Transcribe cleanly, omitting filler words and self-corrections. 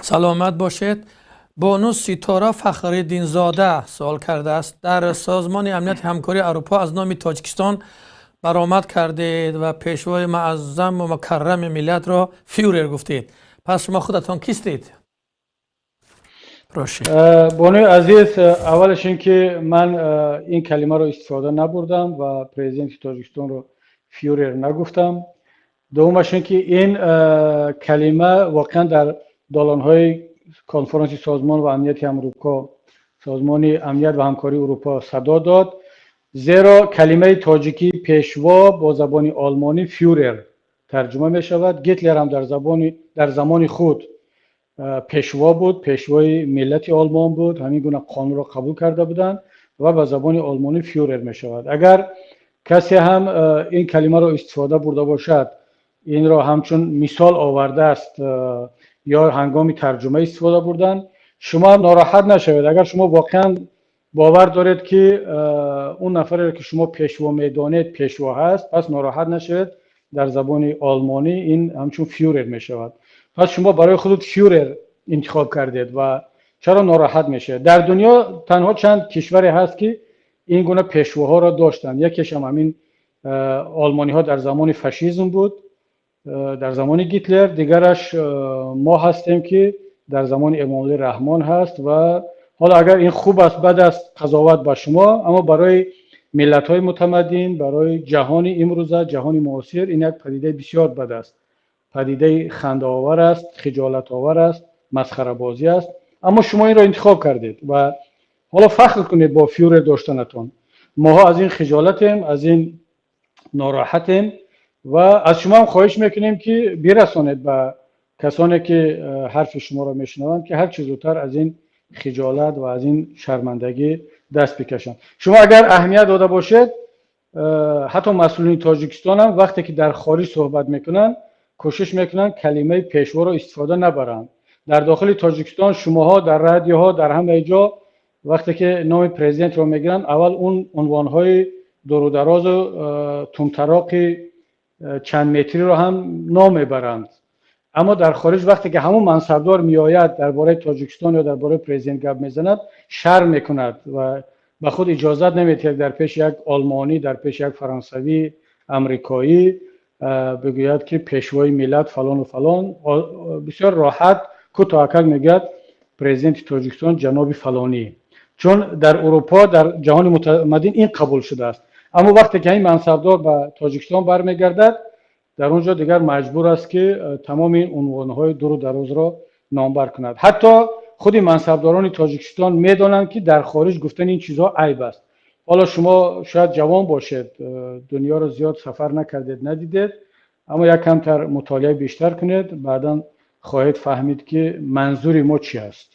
Саломат бошед. Бону Ситора Фахриддинзода суол кардааст: дар Созмони амнияти ҳамкории Аврупо аз номи Тоҷикистон баромад кардед ва пешвои муаззаму мукаррами миллатро фюрер гуфтед. Пас шумо худатон кистед? Бонуи азиз, аввалаш ин ки ман ин калимаро истифода набурдам ва президенти Тоҷикистонро фюрер нагуфтам. Дуввумаш ин ки ин калима воқеан дар долонҳои конфронси Созмон ва амнияти Амрико, Созмони амният ва ҳамкории Урупо садо дод, зеро калимаи тоҷикӣ пешво бо забони олмонӣ фюрер тарҷума мешавад. Гитлер ҳам дар замони худ пешво буд, пешвои миллати олмон буд. Ҳамин гуна қонунро қабул карда буданд ва ба забони олмонӣ фюрер мешавад. Агар касе ҳам ин калимаро истифода бурда бошад, инро ҳамчун мисол овардааст ё ҳангоми тарҷума истифода бурданд, шумо нороҳат нашавед. Агар шумо воқеан бовар доред, ки он нафареро, ки шумо пешво медонед, пешво ҳаст, пас нороҳат нашавед. Дар забони олмонӣ ин ҳамчун фюрер мешавад. Пас шумо барои худут фюрер интихоб кардед ва чаро нороҳат мешавед? Дар дунё танҳо чанд кишваре ҳаст, ки ин гуна пешвоҳоро доштанд. Якешам ҳамин олмониҳо дар замони фашизм буд, дар замони Гитлер. Дигараш мо ҳастем, ки дар замони Эмомалӣ Раҳмон ҳаст. Ва ҳоло агар ин хуб аст, бад аст, қазоват ба шумо, аммо барои миллатҳои мутамаддин, барои ҷаҳони имрӯза, ҷаҳони муосир ин як падидаи бисёр бад аст, падидаи хандаовар аст, хиҷолатовар аст, масхарабозӣ аст. Аммо шумо инро интихоб кардед ва ҳоло фахр кунед бо фюрер доштанатон. Моҳо аз ин хиҷолатем, аз ин нороҳатем ва аз шумо ҳам хоҳиш мекунем, ки бирасонед ба касоне, ки ҳарфи шуморо мешунаванд, ки ҳарчи зудтар аз ин хиҷолат ва аз ин шармандагӣ даст бикашанд. Шумо агар аҳамият дода бошед, ҳатто масъулини Тоҷикистон ҳам вақте ки дар хориҷ суҳбат мекунанд, кӯшиш мекунанд калимаи пешворо истифода набаранд. Дар дохили Тоҷикистон шумоҳо дар радиоҳо, дар ҳамаи ҷо вақте ки номи президентро мегиранд, аввал он унвонҳои дурударозу тумтароқи чанд метриро ҳам ном мебаранд. Аммо дар хориҷ вақте ки ҳамон мансабдор меояд, дар бораи Тоҷикистон ё дар бораи президент гап мезанад, шарм мекунад ва ба худ иҷозат намедиҳад дар пеши як олмонӣ, дар пеши як фаронсавӣ, амрикоӣ бигӯяд, ки пешвои миллат фалону фалон. Бисёр роҳат, кӯтоҳакак мегӯяд: президенти Тоҷикистон ҷаноби фалонӣ, чун дар Урупо, дар ҷаҳони мутамаддин ин қабул шудааст. Аммо вақте ки ҳамин мансабдор ба Тоҷикистон бармегардад, дар он ҷо дигар маҷбур аст, ки тамоми унвонҳои дуру дарозро номбар кунад. Ҳатто худи мансабдорони Тоҷикистон медонанд, ки дар хориҷ гуфтани ин чизҳо айб аст. Ҳоло шумо шояд ҷавон бошед, дунёро зиёд сафар накардед, надидед, аммо як камтар мутолиаи бештар кунед, баъдан хоҳед фаҳмид, ки манзури мо чӣ аст.